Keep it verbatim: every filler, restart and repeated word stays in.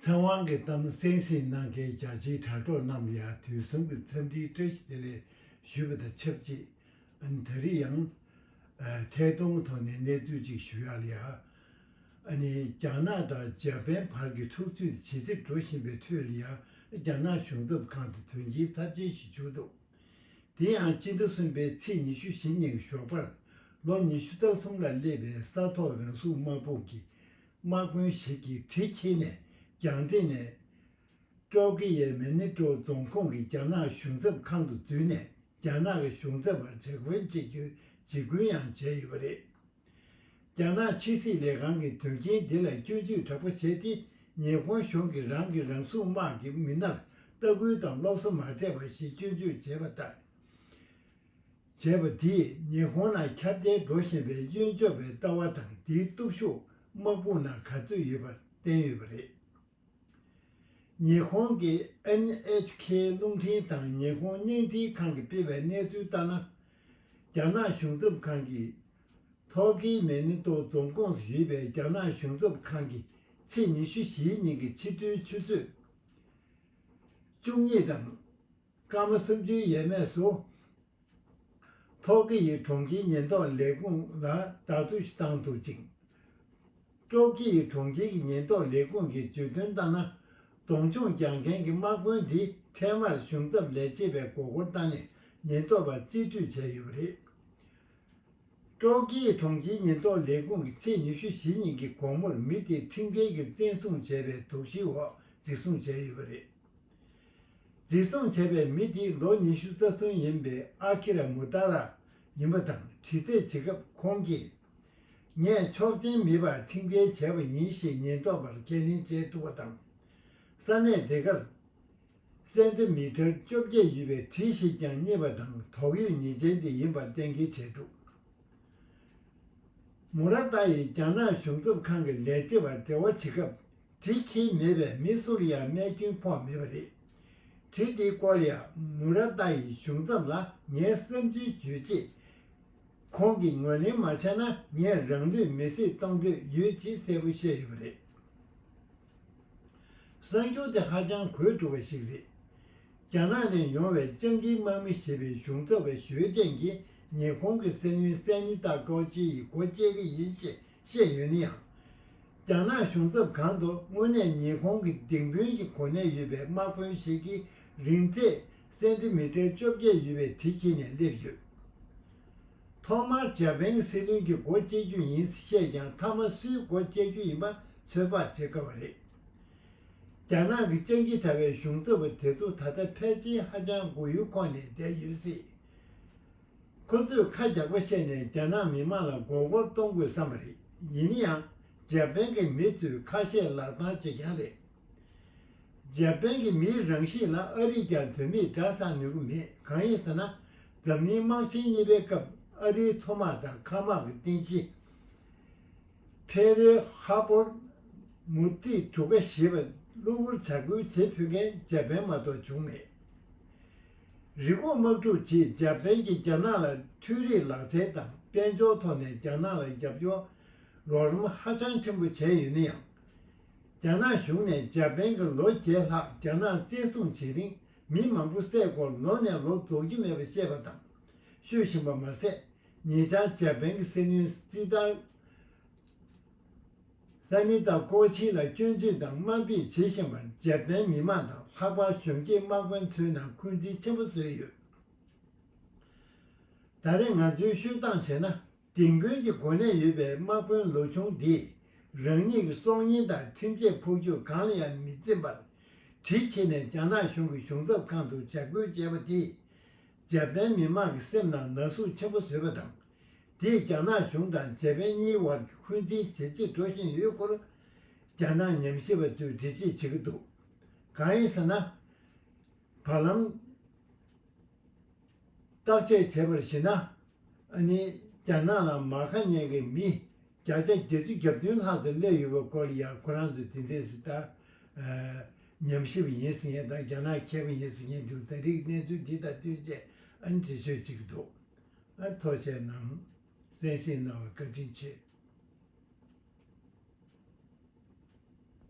ཚེ་དབང་གིས་གཏམ་གསན་གཟིགས་གནང་མཁན་རྒྱ་ཆེའི་དྲ་གྲོགས་རྣམས་ལ་ཡང་དུས་གསུམ་གྱི་འཚམས་འདྲིའི་བཀྲ་ཤིས་བདེ་ལེགས་ཞུས་པ་དང་ཆབས་ཅིག་ཨ་ནི་ད་རེས་ཡང་ཨ་ཐད་གཏོང་ཐོག་ནས་གནས་ཚུལ་ཅིག་ཞུ་ཡག་ལ་ཡ། ཨ་ནི་རྒྱ་ནག་དང་འཇར་པན་བར་གྱི་འཁྲུག་རྩོད་ཇེ་ཆེར་འགྲོ་བཞིན་པའི་ཁྲོད་ལ་ཡ། རྒྱ་ནག་གཞུང་ཚབ་ཁང་དུ་དོན་རྐྱེན་ཚབས་ཆེན་ཞིག་བྱུང་འདུག་དེ་ཡང་སྤྱི་ཟླ་གསུམ་པའི་ཚེས་ཉི་ཤུ་བཞི་ཉིན་གྱི་ཞོགས་པར་ལོ་ཉི་ཤུ་རྩ་གསུམ་ལ་སླེབས་པའི་ས་ཐོག་རང་སྲུང་དམག་དཔུང་གི་དམག་དཔོན་ཞིག་གིས་གྲི་འཁྱེར་ནས་རྒྱང་ལྟེ་ནས། ཀྲོ་ཀི་ཡའི་མེ་ནི་ཀྲོ་རྫོང་ཁོངས་ཀྱི་རྒྱ་ནག་གཞུང་ཚབ་ཁང་དུ་འཛུལ་ནས་རྒྱ་ནག་གི་གཞུང་ཚབ་པར་དྲག་གནོན་བྱེད་རྒྱུའི་འཇིགས་སྐུལ་ཡང་བྱས་ཡོད་པ་རེད། རྒྱ་ནག་ཕྱི་སྲིད་ལས་ཁང་གིས་དོན་རྐྱེན་འདི་ལ་སྐྱོན་བརྗོད་དྲག་པོ་བྱས་ཏེ། ཉི་ཧོང་གཞུང་གིས་རང་གི་རང་སྲུང་དམག་གི་མི་སྣར་ལྟ་སྐུལ་དང་སློབ་གསོ་མ་སྤྲད་པ་ཞེས་སྐྱོན་བརྗོད་བྱས་པ་ལྟར། བྱས་པ་འདིས་ཉི་ཧོང་ནང་ཁྱབ་གདལ་འགྲོ་བཞིན་པའི་གཡོན་ཕྱོགས་པའི་ལྟ་བ་དང་། དེའི་སྟོབས་ཤུགས་དམག་དཔུང་ནང་ག་ཚོད་ཡོད་པ་བསྟན་ཡོད་པ་རེད། ཉི་ཧོང་གི་ཨེན་ཨེཆ་ཁེ་རླུང་འཕྲིན་དང་ཉི་ཧོང་བརྙན་འཕྲིན་ཁང་གིས་སྤེལ་བའི་གནས་ཚུལ་ལྟར་ན། རྒྱ་ནག་གཞུང་ཚབ་ཁང་གིས་ཐོག་ཀི་མེ་ནི་ཏོ་རྫོང་ཁོངས་སུ་ཡོད་པའི་རྒྱ་ནག་གཞུང་ཚབ་ཁང་གི་ཚེས་ཉི་ཤུ་བཞིའི་ཉིན་གྱི་ཕྱི་དྲོའི་ཆུ་ཚོད་བཅུ་གཉིས་དང་སྐར་མ་སུམ་ཅུའི་ཡས་མས་སུ། ཐོག་ཀི་ཡི་གྲོང་ཁྱེར་ཉེན་རྟོག་ལས་ཁུངས་ལ་བདག་སྐྱོང་བཏང་འདུག་ཅིང་། ཀྲོག་ཀི་ཡི་གྲོང་ཁྱེར་གྱི་ཉེན་རྟོག་ལས་ཁུངས་ཀྱིས་བརྗོད་དོན་ལྟར་ན། གདོང་མཆོང་རྒྱག་མཁན་གྱི་དམག་དཔོན་འདི་འཕྲལ་མར་གཞུང་ཚབ་ལས་བྱེད་པའི་མགོ་སྐོར་བཏང་ནས་ཉེན་རྟོག་པར་རྩིས་སྤྲོད་བྱས་ཡོད་པ་རེད། ཀྲོག་ཀི་ཡི་གྲོང་ཁྱེར་ཉེན་རྟོག་ལས་ཁུངས་ཀྱིས་ཚེས་ཉི་ཤུ་བཞི་ཉིན་གྱི་དགོང་མོར་མི་དེ་ཁྲིམས་འགལ་གྱིས་བཙན་བཟུང་བྱས་པའི་དོགས་གཞིའི་འོག་འཛིན་བཟུང་བྱས་ཡོད་པ་རེད། འཛིན་བཟུང་བྱས་པའི་མི་དེ་ལོ་ཉི་ཤུ་རྩ་གསུམ་ཡིན་པའི་ཨ་ཁི་ར་མུ་ཏཱ་ར་ཡིན་པ་དང་། དྲི་རྩད་བྱེད་སྐབས་ཁོང་གིས། ངས་ཆོག་མཆན་མེད་པར་ཁྲིམས་འགལ་བྱས་པ་ཡིན་ཞེས་ཉེན་རྟོག་པར་ཁས་ལེན་བྱས་ཐུབ་པ་དང་། ས་གནས་དེ་གར་སེན་ཏི་མི་ཊར་བཅོ་བརྒྱད་ཡོད་པའི་གྲི་ཞིག་ཀྱང་རྙེད་པ་དང་། དོགས་ཡོད་ཉེས་ཅན་དེ་ཡིན་པར་གཏན་འཁེལ་བྱས་འདུག་མུ་ར་ཏཱ་ཡིས་རྒྱ་ནག་གཞུང་ཚབ་ཁང་གི་ལས་བྱེད་པར་འབྲེལ་བ་བྱེད་སྐབས། གྲི་འཁྱེར་མེད་པས་མི་སུ་ལ་ཡང་རྨས་སྐྱོན་ཕོག་མེད་པ་རེད། གྲི་དེའི་སྐོར་ལ་ཡང་མུ་ར་ཏཱ་ཡི་གཞུང་ཚབ་ལ་ངའི་བསམ་ཚུལ་བརྗོད་རྗེས། ཁོང་གིས་ངོས་ལེན་མ་བྱས་ན་ངས་རང་ལུས་མེར་སྲེག་གཏོང་འདོད་ཡོད་ཅེས་གསལ་པོ་བཤད་ཡོད་པ་རེད། གསར་འགྱུར་དེ་ཧ་ཅང་གོ་སྡུག་པ་ཞིག་རེད། རྒྱ་ནག་ནས་ཡོང་བའི་ལྕང་ཀིའི་དམག་མི་ཞེས་པའི་གཞུང་ཚབ་པ་ཞོལ་ཅན་གྱིས་ཉི་ཧོང་གི་སྲིད་བློན་སན་ནི་ཏཱ་ཀའོ་ཅི་ཡི་སྒོ་འབྱེད་ཀྱི་ཡིན་ཞེས་བཤད་ཡོད་ན་ཡང་། རྒྱ་ནག་གཞུང་ཚབ་ཁང་དུ་དངོས་གནས་ཉི་ཧོང་གི་ལྡིང་དཔོན་གྱི་གོ་གནས་ཡོད་པའི་དམག་དཔོན་ཞིག་གིས་རིང་ཚད་སེན་ཏི་མི་ཊར་བཅོ་བརྒྱད་ཡོད་པའི་གྲི་འཁྱེར་ནས་སླེབས་ཡོད། ཐོག་མར་འཇར་པན་གྱི་སྲིད་བློན་གྱི་སྒོ་འབྱེད་རྒྱུ་ཡིན་བཤད་ཀྱང་། མཐའ་མ་སུའི་སྒོ་འབྱེད་རྒྱུ་ཡིན་པ་ཚོད་དཔག་བྱེད་དཀའ་བ་རེད། རྒྱ་ནག་གི་ལྕང་ཀི་དྲ་བའི་གཞུང་ཚབ་པ་དེ་ཚོ་ད་ལྟ་ཕལ་ཆེར་ཧ་ཅང་མགོ་ཡུ་འཁོར་ནས་བསྡད་ཡོད་སྲིད། ཁོ་ཚོས་ཁ་རྒྱག་པ་བཤད་ནས་རྒྱ་ནག་མི་མང་ལ་མགོ་སྐོར་གཏོང་དགོས་བསམ་པ་རེད། ཡིན་ན་ཡང་འཇར་པན་གྱི་མི་ཚོས་ཁ་བཤད་ལག་བསྟར་བྱེད་མཁན་རེད། འཇར་པན་གྱི་མིའི་རང་གཤིས་ལ་ཨ་རིས་ཀྱང་དོན་མེད་དགྲ་བཟོ་ནུས་ཀྱི་མེད། གང་ཡིན་ཟེར་ན། འཛམ་གླིང་དམག་ཆེན་གཉིས་པའི་སྐབས་ཨ་རིའི་མཚོ་དམག་དང་མཁའ་དམག་གི་རྟེན་གཞི་ཕེ་རལ་ཧར་བོར་མུ་ཏིག་གྲུ་ཁ་ཞེས་པ་གློ་བུར་བྱ་རྒོལ་བྱེད་ཕོད་མཁན་འཇར་པན་མ་གཏོགས་བྱུང་མེད། རི་འགོག་དམག་འཁྲུག་རྗེས་འཇར་པན་གྱིས་རྒྱ་ནག་ལ་འཕྲུལ་རིག་ལག་རྩལ་དང་དཔལ་འབྱོར་ཐོག་ནས་རྒྱ་ནག་ལ་རྒྱབ་སྐྱོར་རོགས་རམ་ཧ་ཅང་ཆེན་པོ་བྱས་ཡོད་ན་ཡང་། རྒྱ་ནག་གཞུང་ནས་འཇར་པན་གྱིས་ལོ་བརྒྱད་ལྷག་རྒྱ་ནག་བཙན་བཟུང་བྱེད་རིང་། མི་མང་པོ་བསད་སྐོར་ལོ་ནས་ལོ་རྫོགས་ཀྱི་མེད་པ་བཤད་པ་དང་ཤོད་བཞིན་པ་མ་ཟད། ཉེ་ཆར་འཇར་པན་གྱི་སྲིད་བློན་སྲིད་ཐར་སཱ་ནི་ཏཱ་ཀོ་ཆི་ལ་སྐྱོན་བརྗོད་དང་དམའ་འབེབས་བྱེད་བཞིན་པར་འཇར་པན་མི་མང་དང་ལྷག་པར་གཞོན་སྐྱེས་དམག་དཔོན་ཚོའི་ནང་འཁོན་འཛིན་ཆེན་པོ་བཟོས་ཡོད། ད་རེས་ང་ཚོའི་ཤོད་སྟངས་བྱས་ན། ལྡིང་དཔོན་གྱི་གོ་གནས་ཡོད་པའི་དམག་དཔོན་ལོ་ཆུང་འདིས་རང་ཉིད་ཀྱི་སྲོག་ཉེན་དང་ཁྲིམས་ཆད་ཕོག་རྒྱུ་གང་ལ་ཡང་མི་འཛེམ་པར། གྲི་འཁྱེར་ནས་རྒྱ་ནག་གཞུང་གི་གཞུང་ཚབ་ཁང་དུ་བྱ་རྒོལ་བྱས་པ་དེས། འཇར་པན་མི་མང་གི་སེམས་ནང་ན་ཟུག་ཆེན་པོ་བཟོས་པ་དང་། དེས་རྒྱ་ནག་གཞུང་དང་འཇར་པན་གཉིས་བར་གྱི་འཁོན་འཛིན་ཇེ་ཆེར་འགྲོ་བཞིན་ཡོད་སྐོར། རྒྱ་ནག་ཉམས་ཞིབ་པ་ཚོས་འགྲེལ་བརྗོད་བྱེད་ཀྱི་འདུག་གང་ཡིན་ཟེར་ན། བར་ལམ་བརྟག་དཔྱད་བྱས་པར་གཞིགས་ན། ཨ་ནི་རྒྱ་ནག་ལ་མ་ཁ་ཉན་མཁན་མི་བརྒྱ་ཆ་བརྒྱད་ཅུ་གྱ་བདུན་ལྷག་ཙམ་སླེབས་ཡོད་པའི་སྐོར་ལ་ཡང་ཁོ་རང་ཚོས་དེ་འདྲས་སུ་ད་ཉམས་ཞིབ་ཡིན་ཟེར་མཁན་དང་། རྒྱ་ནག་མཁས་པ་ཡིན་ཟེར་མཁན་འདུག་ད་རེས་གནས་ཚུལ་འདི་དང་བསྟུན་བྱས་ཨ་ནི་འགྲེལ་བརྗོད་བྱེད་ཀྱི་འདུག་ཨ་ཐུགས་རྗེ་གནང་། གསན་གཟིགས་གནང་བར་བཀའ་དྲིན་ཆེ།